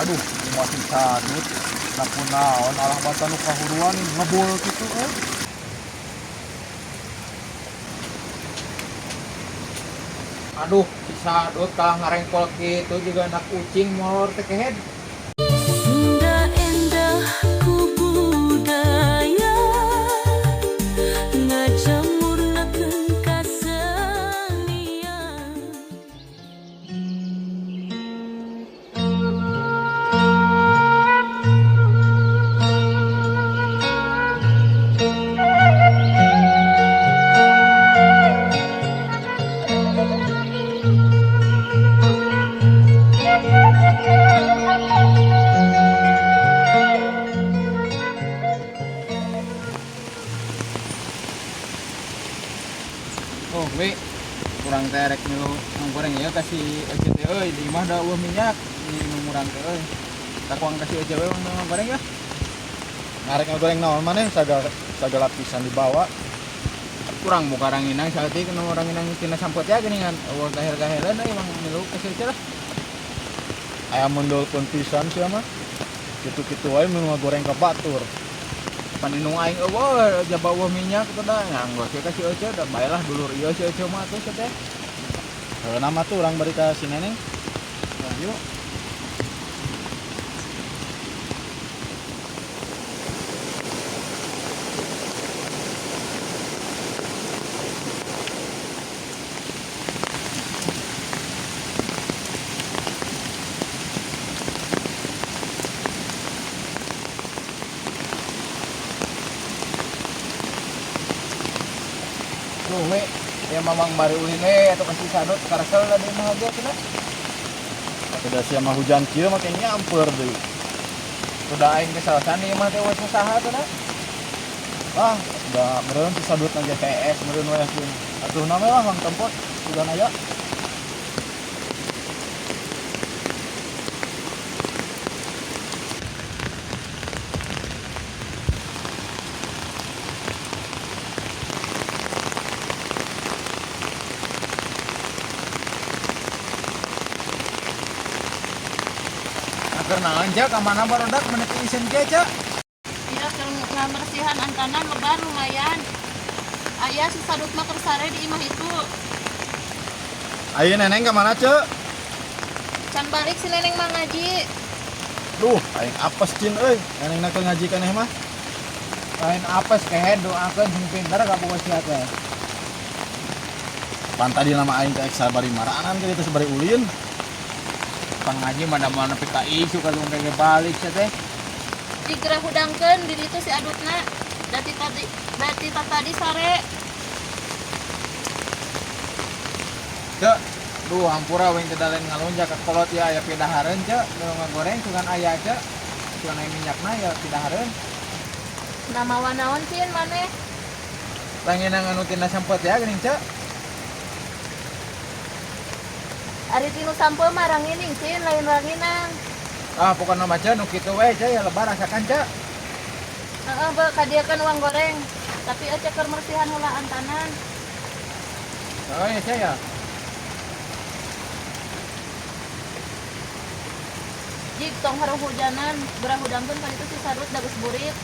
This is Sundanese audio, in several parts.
Aduh, masih sadut. Nah kunaon alah bata nu kahuruan ngebul kitu euy. Aduh, si sadut kalah ngarengkol kitu juga anak ucing molor teh kehed. Sunda endah ku budaya ngajamurnakeun kasenian. Oh, we kurang teh rek milu goreng ieu ka si Ece teh euy, di imah da eueuh minyak, di nu murang teh euy. Takuang ka si Ece we nu goreng ya. Ngarek ngagoreng naon maneh sagala sagala pisan dibawa. Kurang muka ranginang saeutik nu ranginang tina sampeu teh geuningan eueuh gahel-gaheleun euy emang milu ka si Ece lah. Aya mendolkeun pisan sia mah. Kitu-kitu wae mun ngagoreng ka batur. Pan indung aing eueuh jaba eueuh minyak teh da nganggo we ka si Ece da bae lah dulur ieu si Ece mah atuh teh. Heuna mah tuh urang bari ka si Neneng. Nah, yuk. Duh, we, ya mamang bari ulin we atuh ka si sadut karesel da di imah ge cenah. Atuh da sia mah hujan kieu make nyamper deui. Udah aing kesalasan ieu mah teh eueuh saha atuh da. Ah, da meureun si sadut na GTS meureun we atuh. Atuh na we lah mang tempat sugan aya. Keur naon ja ka mana barudak menit isin kieu ca? Iya, keur ngabersihan antanan lebar lumayan. Aya si sadut mah keur sare di imah itu. Ayo Neneng ka mana, Ceu? Can balik si Neneng mah ngaji. Duh, aing apes cin euy. Neneng na keur ngaji keneh mah. Lain apes kehed doakeun sing pinter ka bogo sia teh. Pan tadi nama aing teh sabari maranan kieu teh sabari ulin. Pan ngaji mah da moal nepi ka isuk atuh engke ge balik sia teh. Digerah hudangkeun di ditu si adutna. Dati tadi sare. Ceu, duh hampura we teh lain ngalonjak ka kolot ya aya pidahareun ceu, nu ngagoreng sugan aya ceu. Sugan aya minyakna ya pidahareun. Nah mawa naon cin maneh? Ranginang anu tina sampeu teh geuning ceu. Ari tinu sampeu mah rangining cin lain ranginang. Ah pokona mah ceu nu kitu we ceu ya lebar rasakan ceu. Heeh, beuh kadieukeun uang goreng. Tapi ece keur mersihan heula antanan. Oh iya ceu ya. Jig tong haruh hujanan, gerah hudangkeun ka ditu si sarut da geus burit.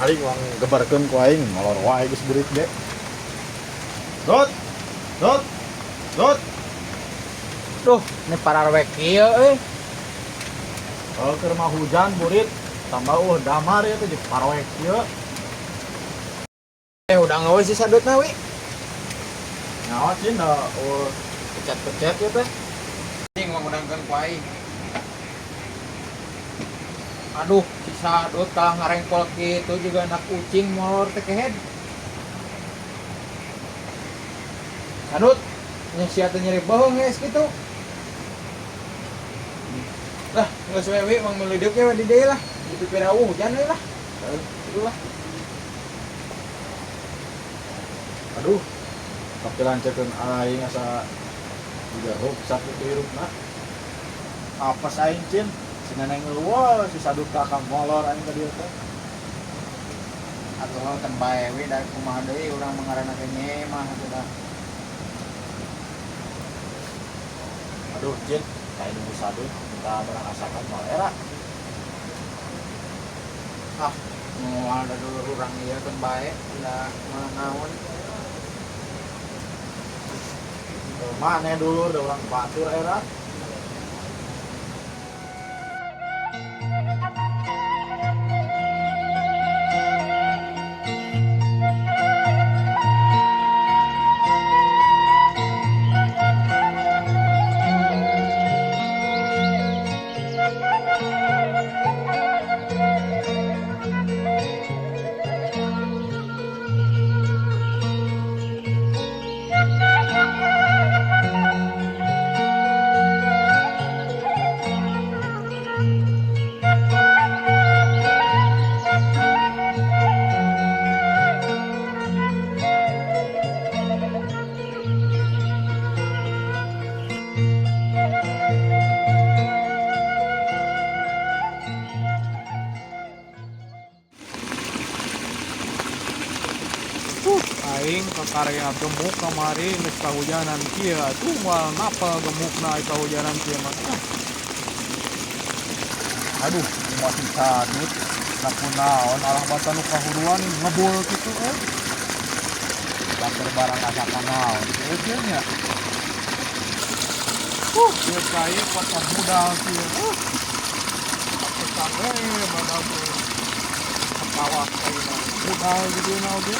Kali uang gebarkeun ku aing molor wae geus burit ge. Dot. Dot. Dot. Duh, ini pararwe kieu euy. Kalau keur mah hujan burit tambah damar ya teh jeung pararwe kieu. Udah eueuh si sadutna wi. Nyawa cin da eueuh pecet-pecet ya teh. Cing mangudangkeun ku aing. Aduh, si sadut kalah ngarengkol kitu juga anak ucing molor teh kehed. Sadut, nya sia teh nyeri bohong geus kitu. Lah, geus we we mang meuleudeuk we di dieu lah. Di pipir hujan we lah. Heuh, kitu lah. Aduh, tapi lancekeun aing asa juga ruksak kitu hirupna. Apes aing cin, si Neneng eueuh, si sadut ka akang molor aing ka dieu teh. Atuh kan bae we da kumaha deui urang mah ngaranna teh nyemah atuh da. Aduh, Cin, kayak nunggu sadut minta barang asakan moal era. Ah, moal da dulur urang ieu keun bae da moal naon. Mana dulur da urang batur era. Aing kakarya gemuk kamari geus kahujanan kieu atuh moal napal gemukna ai kahujanan kieu mah. Ah. Aduh, masih sadut. Nakunaon alah batan nu kahuruan ngebul kitu euy. Batur barang asakan naon Kieu kieu nya. Kieu cai kuat budal kieu. Pakesan we badal teh. Kawah ayeuna budal di dieu oge.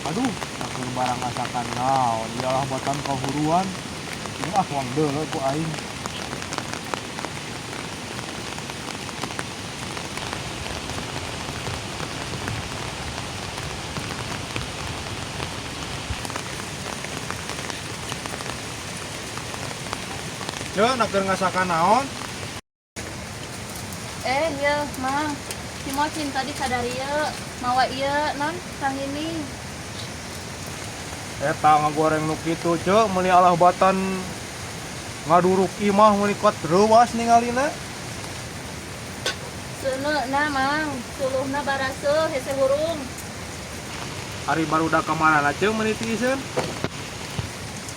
Aduh, nakur barang asakan naon, iyalah batan kahuruan. Ini ah uang deuleu ku aing. Ceu, nakur ngasakan naon? Ieu Mang. Si Mocin tadi kadarieu mawa ieu non sangini. Eta ngagoreng nu kitu, Ceu, meuli alah batan ngaduruk imah meuli kuat reuwas ningalina. Seuneuna Mang, suluhna baraseuh hese hurung. Ari barudak ka marana Ceu meuli tiiseun?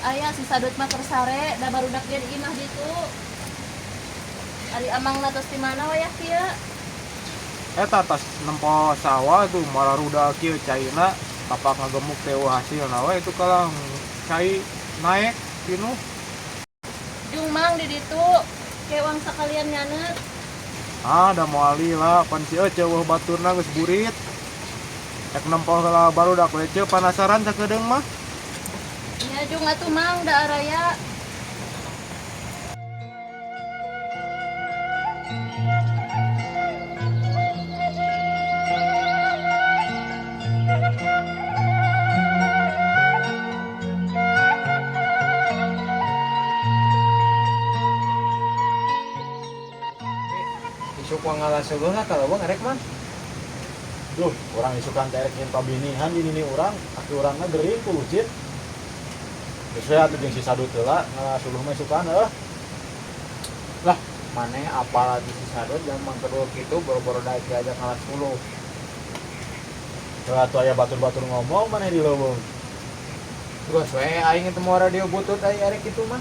Aya si sadut mah keur sare, da barudak ge di imah ditu. Ari amangna tos di mana wayah kieu? Eta tas nempo sawah tuh mararuda kieu caina. Kapak ngagemuk teh hasilna we itu kalang cai naek pinuh. Jung Mang di ditu kewang sakalian nyaneut. Ah, da moal lila pan si ece eueuh baturna geus burit. Ek nempo heula barudak we ceu panasaran sakedeung mah. Nya jung atuh Mang da araya. Isuk ngalah suluh lah kalau gua ngerek mah. Duh, urang isukan teh rek nyen pabinihan di nini urang, aki urangna gering ku lucit. Geus we atuh jeung si sadut heula ngalah suluh mah isukan heuh. Lah, maneh apal atuh si sadut zaman kedua kitu boro-boro daek diajak ngalah suluh. Heuh atuh aya batur-batur ngomong maneh di leuweung. Geus we aing teu moal radio butut aing arek kitu mah.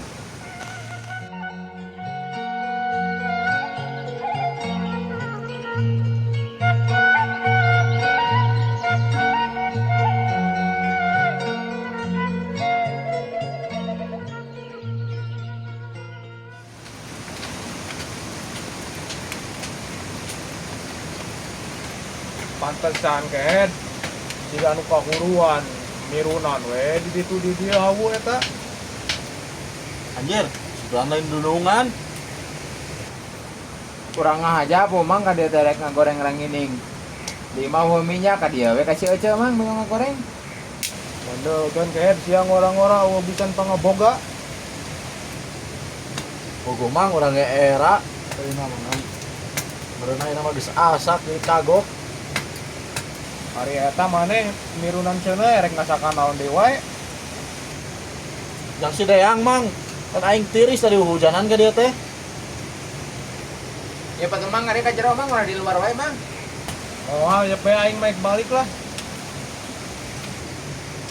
Pantesan kehed siga anu kahuruan mirunan we di ditu di dieu hawu eta. Anjir, Sugan lain dunungan. Kurang aja po mang ka dieu teh rek ngagoreng rangining. Di imah eueuh minyak ka dieu we ka si Ece mang nu ngagoreng. Bandel kan kehed siang orang-orang eueuh bisan pangaboga. Bogo mang urang ge era. Tadi mah mang. Meureun ayeuna mah geus asak jadi kagok. Ari eta maneh mirunan cenah rek ngasakan naon deui wae. Jang si Deyang mang. Kan aing tiris tadi hujanan ka dia teh. Ya patuh mang ari ka jero mang ulah di luar wae mang. Oh, ya pe aing mah balik lah.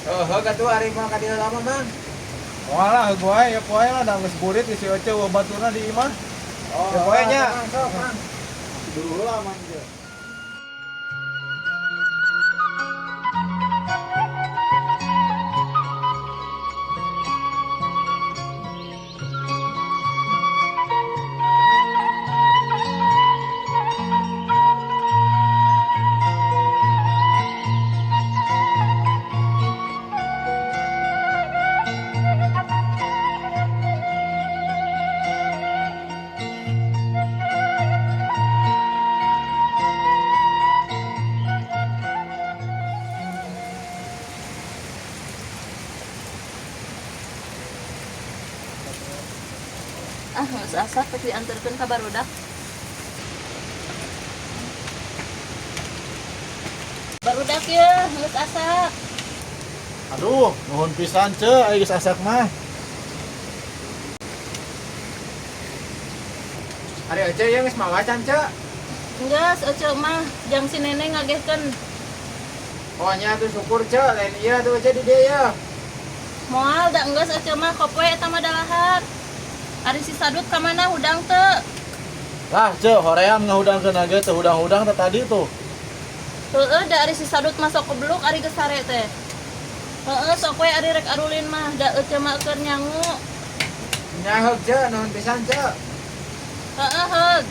Oh, heuh atuh ari moal ka dieu lama mang. Moal lah heuh wae ya poe lah da geus burit si Ece eueuh baturna di imah. Oh, Ya poe nya. Mang, sok mang. Dulu lah mang ge. Ah, geus asak rek dianterkeun ka barudak. Barudak ye, geus asak. Aduh, nuhun pisan ce, aing geus asak mah. Ari Ece ieu geus mawa can ce. Geus Ece mah jang si neneng ngagehkeun. Oh nya atuh syukur ce, lain ieu atuh Ece di dieu ye. Moal da enggeus Ece mah kopoe eta mah dalahar. Ari si Sadut ka mana hudang teu? Lah, ce, hoream ngahudangkeun ge teu hudang-hudang teh tadi tuh. Heeh, da ari si Sadut masuk kebluk ari geus sare teh. Heeh, sok we ari rek arulin mah da Ece mah keur nyangu. Nya heug ce, nuhun pisan ce. Heeh, heug.